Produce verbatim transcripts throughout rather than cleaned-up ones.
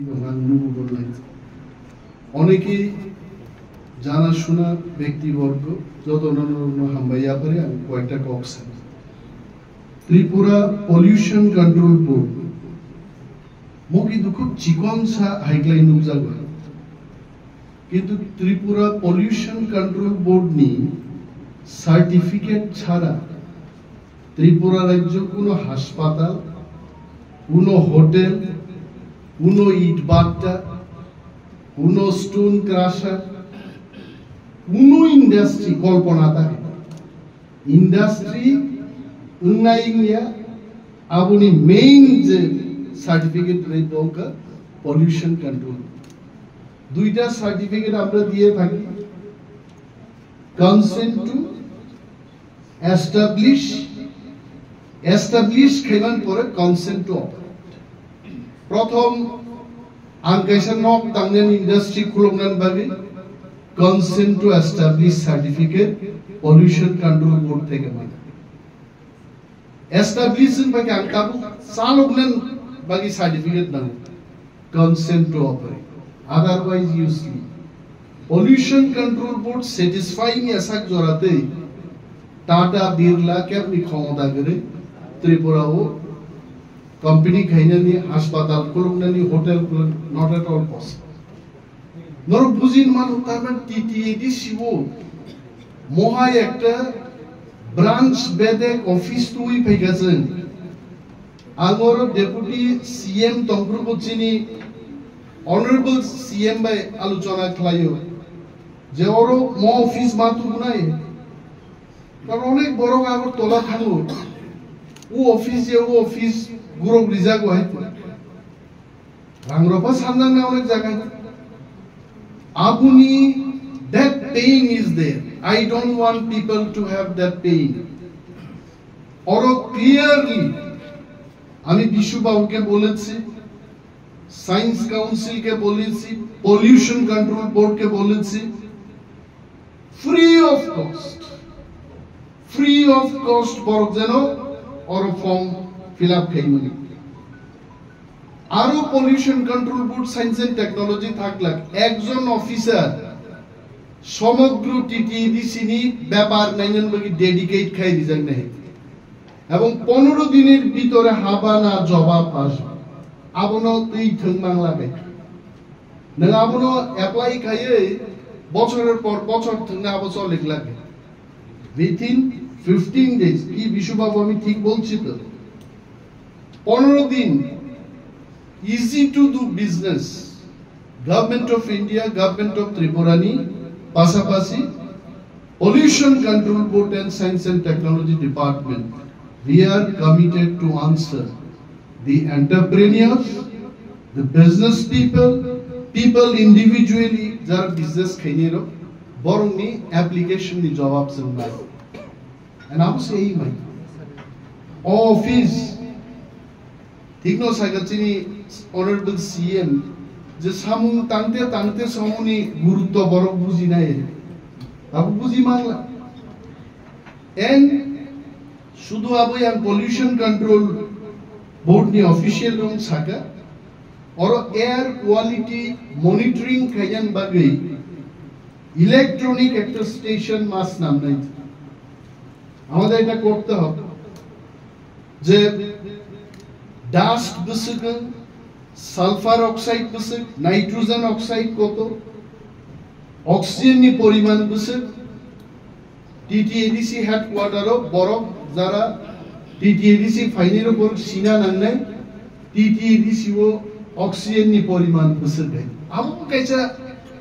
Ang nugo bolai. Onekei jana shuna bektibor, joto no hambai yapari ang koyekta kok sani. Tripura Pollution Control Board, mo kintu khub chikon sa haiklai nukjago. Kintu Tripura Pollution Control Board ni certificate chhara Tripura rajyo kuno haspatal, kuno hotel, kuno it bhatta, kuno stone crusher, kuno industry kolpona ta industry wngnai wngya, aboni main je certificate rwi bo wngkha pollution control. Duita certificate amra diye thaki, consent to establish, establish khaiman pore consent to operate. Prothom ang kaisa nok tangnani industry khuloknani bagwi consent to establish certificate pollution control board theke mano. Establish wngkha khe ang tabuk chaloknani bagwi certificate nango, consent to operate, otherwise useless. Pollution Control Board satisfy wngya sak jora tei Tata Birla kebni khomota kwrwi Tripura o company khainani, haspatal khuluknani, hotel khuluk, not at all possible. Norok bujin mano, tarman T T A D C o mohai ekta branch bedek office twi phaikha chwng. Ang oro Deputy C M tongphuru bo chini Honorable C M bai alochona khlaio je oro mo office ma tubunai. Karon onek borok Agartala thango. U office je u office gurok rijago hai. Rang rokha sanjaknai onek jaga. Aboni that pain is there. I don't want people to have that pain. Oro clearly আমি বিশু বাবুকে বলেছি, সায়েন্স কাউন্সিলকে বলেছি, pollution control বোর্ডকে বলেছি, free of cost, free of cost borok jeno oro form fill up khaimani. Aro Pollution Control Board Science and Technology thaklak ekjon officer somogro T T A D C ni bepar nainani bagwi dedicate khai rijaknai. Ebong ponoro dinir bitore haba na jobab asbe. Abono twi thwng mang lagai. Nwng abono apply khaiwi bochoror por bochor thwngna abo cholik lagai. Within fifteen days, ki Bishu Babu ami thik bolchi to? Ponoro din, easy to do business. Government of India, Government of Tripura ni pasapasi Pollution Control Board and Science and Technology Department, we are committed to answer the entrepreneurs, the business people, people individually, jara business khainai rok, borokni application ni jawab chwng nai. And abo se ei mai. O office, thikno saikha chini Honorable C M, je samung tangte tangte samungni gurutto borok bujinai. Abo buji mangla. And sudu abo yang Pollution Control Board ni official rok saka, oro air quality monitoring khainani bagwi electronic ekta station ma swnamnai. আমাদের এটা করতে হবে যে dust bwswk, sulphur oxide bwswk, nitrogen oxide কত, oxygen ni poriman bwswk, T T A D C headquarter o borok jara T T A D C phainai rok borok sina nangnai, T T A D C o oxygen ni poriman bwswk hai. Abo kaisa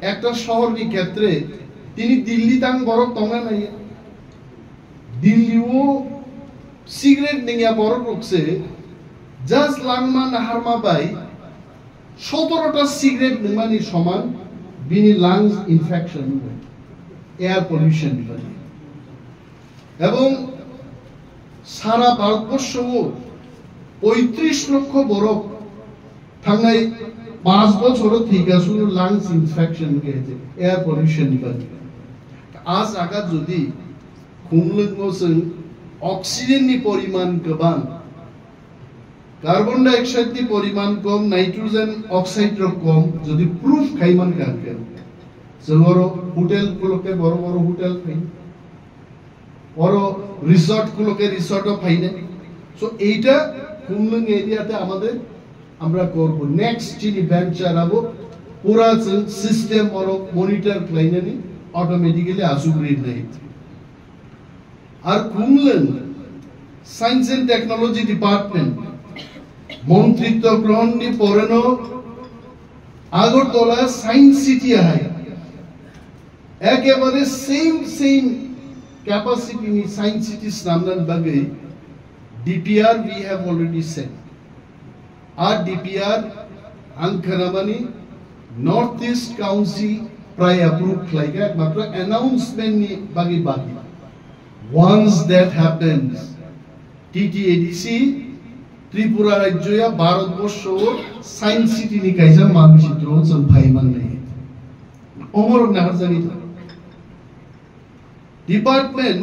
ekta shohor ni khetre tini Delhi tang borok tongna nai. Delhi o cigarette nengya borok rok se just langma naharma bai সতেরোটা cigarette nwngmani soman bini lungs infection, air pollution ni bagwi. Ebong sara Bharatborsho o poitris lokho borok thangnai panch bochoro thwikha sudu lungs infection wngkha, air pollution ni bagwi. A jaga jodi khumlwkno chwng oxygen ni poriman kwbang, Carbon dioxide ni poriman kom, nitrogen oxide rok kom, jodi proof khai man kha hwnkhe, chwng oro hotel kuloke boro boro hotel khai, oro resort kuloke resort o phaine. So এইটা কুমলুং area te আমাদের আমরা করব। Next chini venture abo pura chwng system oro monitor khlainani automatically asugri nai. Ar Kumlung Science and Technology Department, মন্ত্রিত্ব গ্রহণ ni poreno Agartala Science City hai ekebare same same capacity ni Science City snamnani bagwi D P R we have already sent. Ar D P R ang khnamani North East Council prai approve khlaikha, ekmatro announcement ni bagwi baki. Once that happens, T T A D C Tripura rajyo ya Bharat borsho science city ni kaisa manchitro chwng phai mannai. Omorok naharjani thang. Department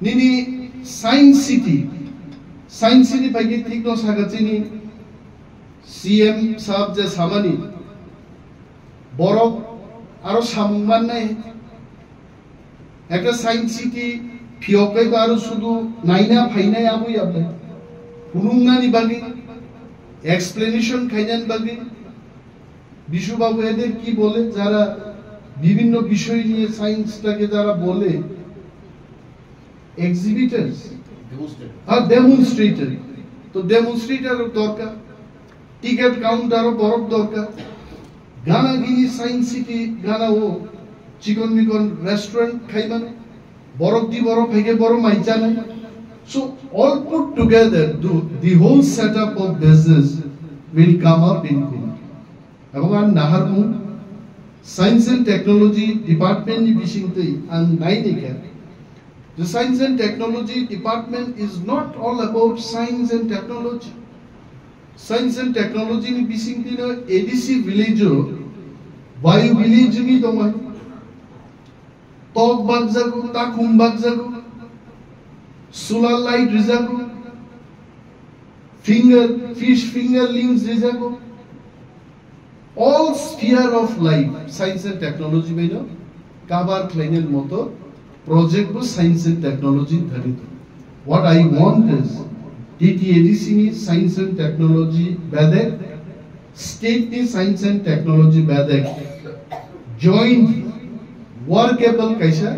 nini Science City, Science City phaikhe thikno saka chini C M sahab je samani borok aro samung mannai. Ekta Science City phiyok kai ba aro sudu naina phainai abui ablai. Phunuknani bagwi, explanation khainani bagwi, Bishu বাবু এদের কি বলে, যারা বিভিন্ন বিষয় নিয়ে সায়েন্সটাকে যারা বলে, এক্সিবিটার্স আর ডেমনস্ট্রেটর। তো ডেমনস্ট্রেটর দরকার, টিকিট কাউন্টারও বড় দরকার। গানা গিনি সায়েন্স সিটি গানা ও চিকন মিকন রেস্টুরেন্ট খাইবানে বড় দি বড় ফাইকে বড় মাইচানে। So all put together, the, the whole setup of business will come up in Kumlung. Ebong ang naharmung Science and Technology Department ni bisingtwi ang naini khe, the Science and Technology Department is not all about science and technology. Science and Technology ni bisingtwi no A D C village o, Vayu village ni tongmani. Tok bakjago, takhum bakjago, solar light rijago, finger, fish fingerlings rijago. All sphere of life, science and technology baino cover khlainani moto project bo science and technology thani. What I want is, T T A D C ni science and technology bedek, state ni science and technology bedek, joint workable kaisa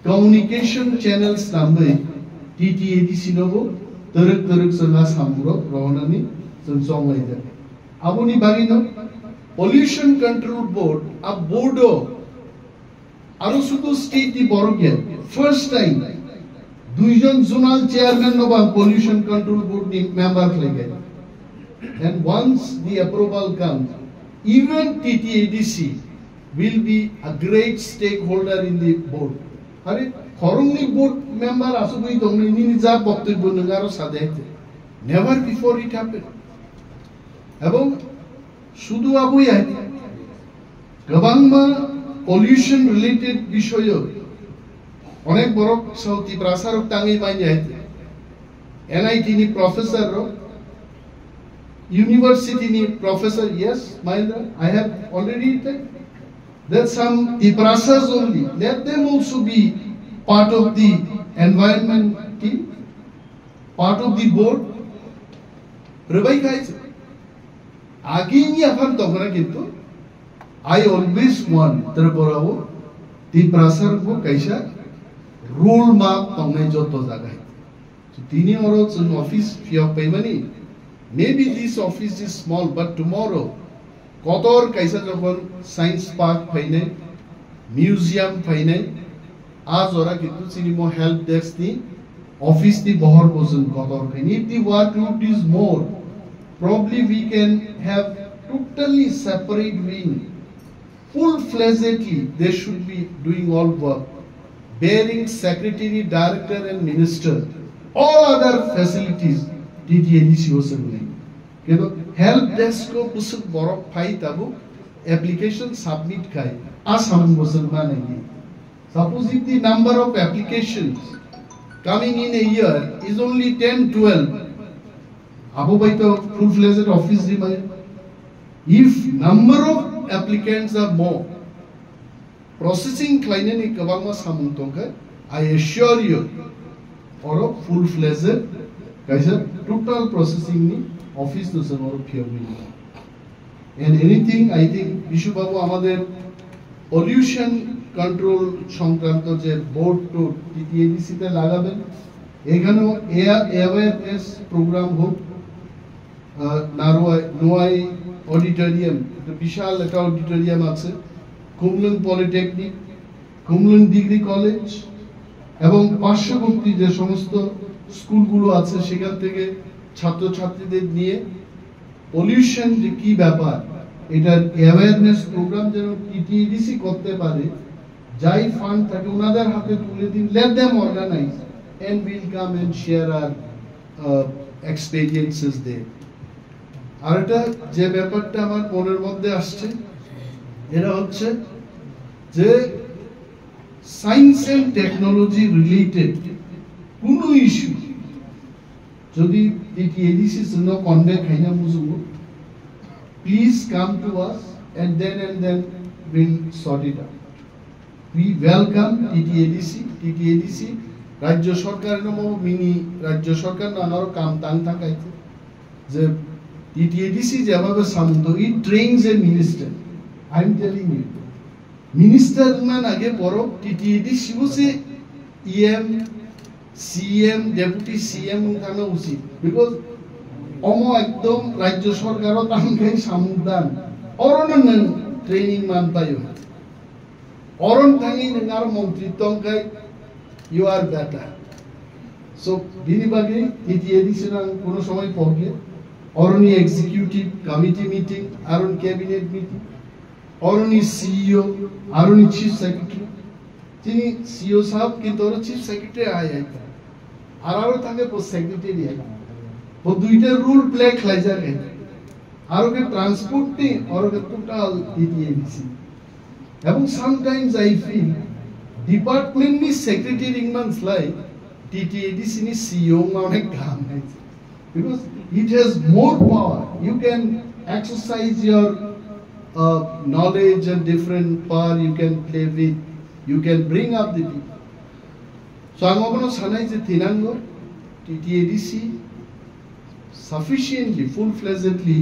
communication channels nangwi T T A D C no bo twrwk twrwk chwng a samung rok rohornani chwng chonglaijak. Aboni bagwino Pollution Control Board, a board o aro sudu state ni borok ya, first time duijon zonal chairman no ba Pollution Control Board ni member khlaibai. And once the approval comes, even T T A D C will be a great stakeholder in the board. Are, khoroknwi board member asugwi tongni nini ja boktobyo nwng aro sadai. Never before it happened. Ebong sudu abo ya, kwbangma pollution related bisoyo onek borok sao Tiprasa rok tangwi manya. N I T ni professor rok, university ni professor, yes, Mahendra, I have already said that some Tiprasas only, let them also be part of the environment team, part of the board. Rwbai khai se. Agini aphang tongkha kintu I always want Tripura o Tiprasa rok bo kaisa role map tongnai joto jaga. So, tini oro chwng office phiyok paimani, maybe this office is small, but tomorrow kotor kaisa jokhon science park phainai, museum phainai, a jora kintu chini mo help desk ni office ni bohor bo chwng kotor khaini. If the workload is more, probably we can have totally separate wing. Full-fledgedly, they should be doing all work, bearing secretary, director and minister, all other facilities, T T A D C o swngnai. Kintu help desk o bwswk borok phai tabuk application submit khai, a samung bo chwng manai di. Suppose if the number of applications coming in a year is only ten, twelve, Abo bai to full-fledged office rimaya. If number of applicants are more, processing khlainani kwbangma samung tongkhe, I assure you, oro full-fledged kaisa total processing ni office no chwng oro phiyogwi. And anything, I think, Bishu Babu, আমাদের pollution control সংক্রান্ত যে বোর্ড টোর্ড টিটিএডিসি তে লাগাবেন, এখানেও এয়া-, awareness programme হোক। আহ, নারোয়াই, নোয়াই অডিটোরিয়াম, একটা বিশাল একটা অডিটোরিয়াম আছে, কুমলুং পলিটেকনিক, কুমলুং ডিগ্রি কলেজ এবং পার্শ্ববর্তী যে সমস্ত স্কুলগুলো আছে, সেখান থেকে ছাত্রছাত্রীদের নিয়ে পলিউশন যে কি ব্যাপার, এটার অ্যাওয়ারনেস প্রোগ্রাম যেন টিটিএডিসি করতে পারে, যাই ফান্ড থাকে ওনাদের হাতে তুলে দিন, let them organize and we'll come and share our, uh, experiences there. আর একটা যে ব্যাপারটা আমার মনের মধ্যে আসছে, এটা হচ্ছে যে সায়েন্স অ্যান্ড টেকনোলজি রিলেটেড কোনো ইস্যু যদি টিটিএডিসি জন্য কনভে খাইনা মুজুমু, please come to us and then and then we'll sort it out. We welcome TTADC, TTADC রাজ্য সরকার নম মিনি রাজ্য সরকার নানারও কাম তাং থাকাই যে টিটিএডিসি যেভাবে সামন্ত, it trains a minister. I am telling you, minister না আগে বড় টিটিএডিসি বসে ইএম, সিএম, ডেপুটি সিএম থানা উচিত, বিকজ অমো একদম রাজ্য সরকারও তানকে সামুদান অরণ ট্রেনিং মান পাইও না। অরণ থাকি নং আর মন্ত্রী তংকাই, you are better. So, bini bagwi TTADC nang kuno somoi pogye, oroni executive committee meeting, aron cabinet meeting, oroni CEO, aroni chief secretary. Chini CEO সাহেব কিন্তু oro chief secretary ai ai ta. Ar aro thangkhe bo secretary ai. Bo duita role play khlaijak ai. Aro khe transport ni, oro khe total TTADC. Ebong sometimes I feel department ni secretary wngman slai TTADC ni CEO wngma onek kaham hai. Because it has more power. You can exercise your, uh, knowledge and different power you can play with. You can bring up the people. So, ang obono sanai je tinango, TTADC sufficiently, full-fledgedly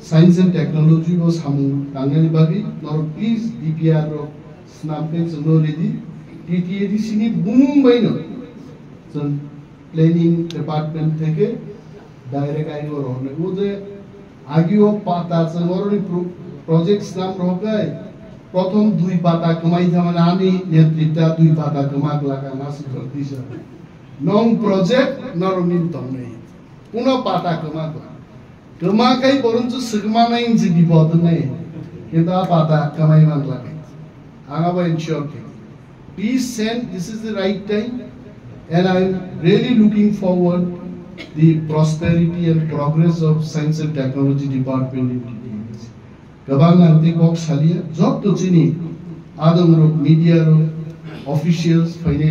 science and technology bo samung tangnani bagwi norok please DPR rok snam khe chwngno ready. TTADC ni bumung baino chwng planning department theke direct aigo rohornai. O je agio pata chwng oroni pro-, project snam rohorkai, prothom dui pata kwmai thamani ani netritwa dui pata kwmak laka nasuk rok tisa. Nong project norok ni tongnai. Kuno pata kwma kwma. Kwma kai borok chu swkma nai hinwi bipod wngnai. Kintu a pata kwmai man glak. Ang abo ensure khe. Please send, this is the right time, and I am really looking forward the prosperity and progress of Science and Technology Department in T T A D C. Kwbang ang tei kok salia, joto chini adongrok, media rok, officials, finance